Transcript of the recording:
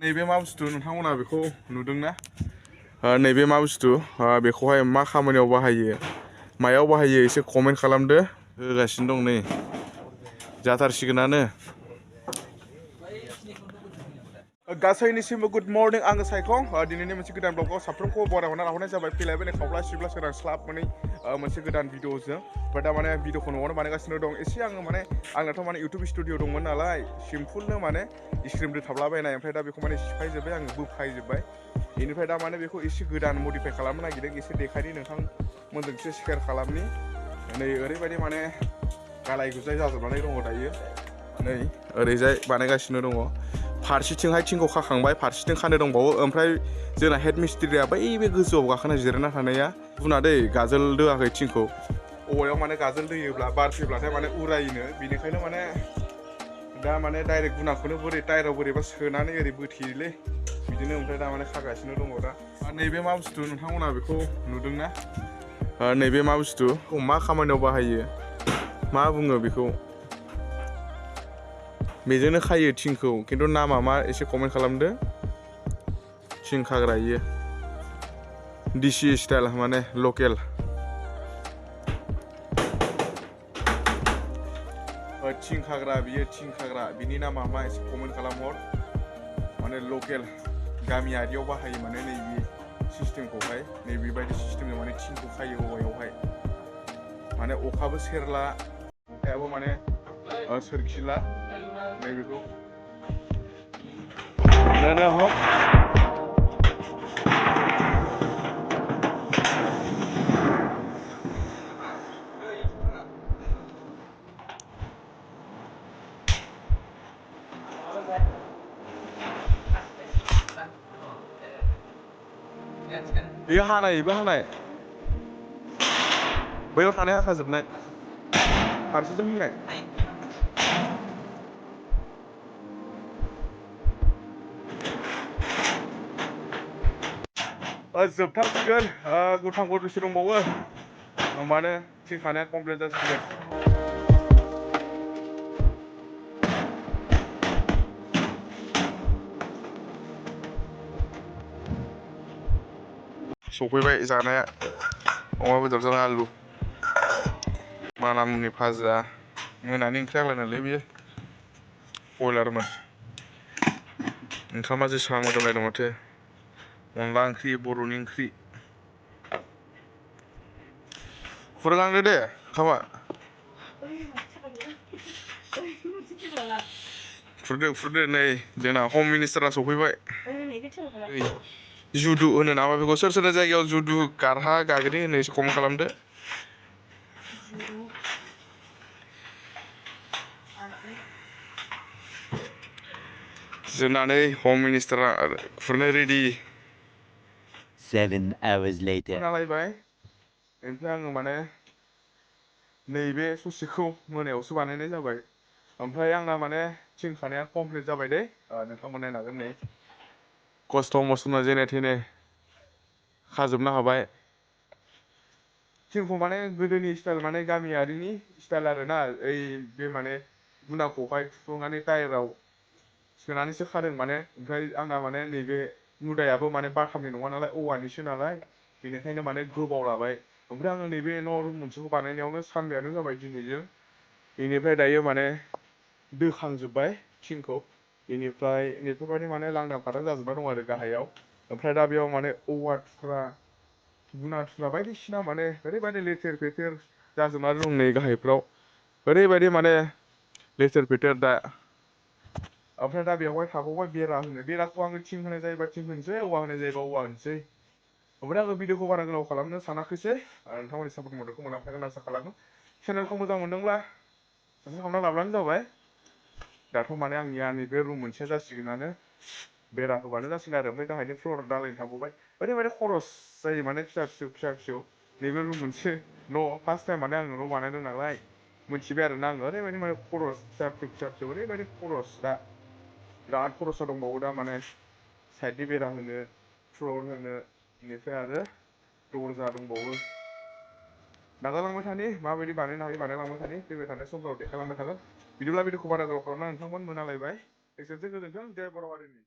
नैबे मा बुस्थु नोंथांमोना बेखौ नुदोंना नैबे मा बुस्थु बेखौहाय मा खामानियाव बाहायो मायाव बाहायो एसे कमेन्ट खालामदो होगासिनो दं नै जाथारसिगोनानो गासैनिसिमबो गुड मर्निं आङो सायखं दिनैनि मोनसे गोदान ब्लगआव साफ्रोमखौ बरायहरना लाहरनाय जाबाय फैलायबाय खावब्ला सिब्ला सोरांस्लाब मोनै मोनसे गोदान भिडिअजों ओमफ्राय दा माने भिडिअखौ न'आवनो बानायगासिनो दं एसे आङो माने आंनाथ' माने इउटुब स्टुडिअ दंमोन नालाय सिम्पुलनो माने स्क्रिन दोथाबलाबायनाय ओमफ्राय दा बेखौ माने सिफायजोब्बाय आङो बोफायजोब्बाय बेनिफ्राय दा माने बेखौ एसे गोदान मडिफाइ खालामनो नागिरदों एसे देखायनि नोंथांमोनजों एसे शेयार खालामनि नै ओरैबायदि माने गालाय गुजाय जाजोबनानै दङ दायो नै ओरैजाय बानायगासिनो दङ फारसेथिंहाय थिंखौ खाखांबाय फारसेथिं खानो दंबावो ओमफ्राय जोंना हेड मिस्ट्रिया बै बे गोजौआव गाखोना जिरायना थानाया बुंना दै गाजोल दोआखै थिंखौ औवायाव माने गाजोल दोयोब्ला बार फैब्लाथाय माने उरायोनो बेनिखायनो माने दा माने डाइरेक्ट गुनाखौनो बोरै टायाराव बोरैबा सोनानै ओरै बोथेयोलै बिदिनो ओमफ्राय दा माने खागासिनो दङ दा नैबे मा बुस्थु नोंथांमोना बेखौ नुदोंना नैबे मा बुस्थु मा खामानियाव बाहायो मा बुङो बेखौ बेजोंनो खायो थिंखौ खिन्थु नामा मा एसे कमेन्ट खालामदो थिं खाग्रा इयो डिसि स्टाइल माने लकेल थिं खाग्रा बियो थिं खाग्रा बिनि नामा मा एसे कमेन्ट खालामहर माने लकेल गामियारियाव बाहायो माने नैबे सिस्टेमखौहाय नैबेबायदि सिस्टेमजों माने थिंखौ खायो औवायावहाय माने अखाबो सेरला अखायाबो माने सोरखिला नैबेखौ बेयो हानायबो हानाय बैयाव थानाय हाखाजोबनाय फारसेजों होनाय जोबथारसिगोन गोथां गरदसे दंबावो होमबानो थिं खानाया कमप्लिट जासिगोन सफैबाय जानाया अमा बेदरजों आलु मानामुनि भाजा मोनानि ओंख्रि आग्लायनायलै बियो बयलारमोन ओंखामा जेसेबां मोदोमलायदों माथो अनला ओंख्रि बर'नि ओंख्रि खुरगांदो दे ओंखामा खुरदो नै जोंना हम मिनिस्टारा सफैबाय जुदु होनो नामा बेखौ सोर सोरनि जायगायाव जुदु गारहा गाग्रि होनो एसे कमेन्ट खालामदो जोंना नै हम मिनिस्टारा खुरनो रेडि 7 hours later नालायबाय ओमफ्राय आङो माने नैबे ससेखौ मोनायावसो बानायनाय जाबाय ओमफ्राय आंना माने थिं खानाया कमप्लिट जाबाय दै नोंथांमोन नायनो हागोन नै खस्थ' मस्थ'ना जेने थेने खाजोबनो हाबाय थिंखौ माने गोदोनि स्टाइल माने गामियारिनि स्टाइल आरोना ओइ बे माने गुनाखौहाय थुफ्लंनानै टायाराव सोनानैसो खादों माने ओमफ्राय आंना माने नैबे मुदायाबो माने बाथामनि नङा नालाय औवानिसो नालाय बेनिखायनो माने गोबाव लाबाय ओमफ्राय आङो नैबे न' रुम मोनसेखौ बानायनायावनो सानबायानो जाबाय दिनैजों बेनिफ्राय दायो माने दोखांजोब्बाय थिंखौ बेनिफ्राय बेफोरबायदि माने लांदां फादां जाजोबना दं आरो गाहायाव ओमफ्राय दा बेयाव माने औवा थुख्रा गुना थुख्रा बायदिसिना माने ओरैबायदि लेथेर फेथेर जाजोबना दं नै गाहायफ्राव ओरैबायदि माने लेथेर फेथेर दा ओमफ्राय दा बेवहाय थाबावबाय बेरा होनो बेराखौ आङो थिं होनाय जायोबा थिं होनोसै औवा होनाय जायोबा औवा होनोसै ओमफ्राय आङो भिडिअखौ बारा गोलाव खालामनो सानाखैसै नोंथांमोननि सापर्ट मददखौ मोनलांखागोन आसा खालामो चेनेलखौ मोजां मोनदोंब्ला साबस्क्राइब खालामना लाब्लानो जाबाय दाथ' माने आंनिया नैबे रुम मोनसेया जासिगोनानो बेरा होबानो जासिगोन आरो ओमफ्राय गाहायनि फ्लर दालायनो थाबावबाय ओरैबायदि खरस जायो माने फिसा फिसौ नैबे रुम मोनसे न' फार्स्ट टाइम माने आङो न' बानायदों नालाय मोनथिबाय आरोना आङो ओरैबायदि माने खरस फिसा फिसौ ओरैबायदि खरस दा बिराद खरसा दंबावो दा माने साइडनि बेरा होनो फ्लर होनो बेनिफ्राय आरो दरजा दंबावो नाजालांबाय थानि माबायदि बानायनो हायो बानायलांबाय थानि फैबाय थानाय समफ्राव देखायलांबाय थागोन बिदिब्ला भिडिअखौ बारा गोलाव खालामना नोंथांमोन मोनालायबाय एसेनोसै गोजोन्थों जय बर' हारिनि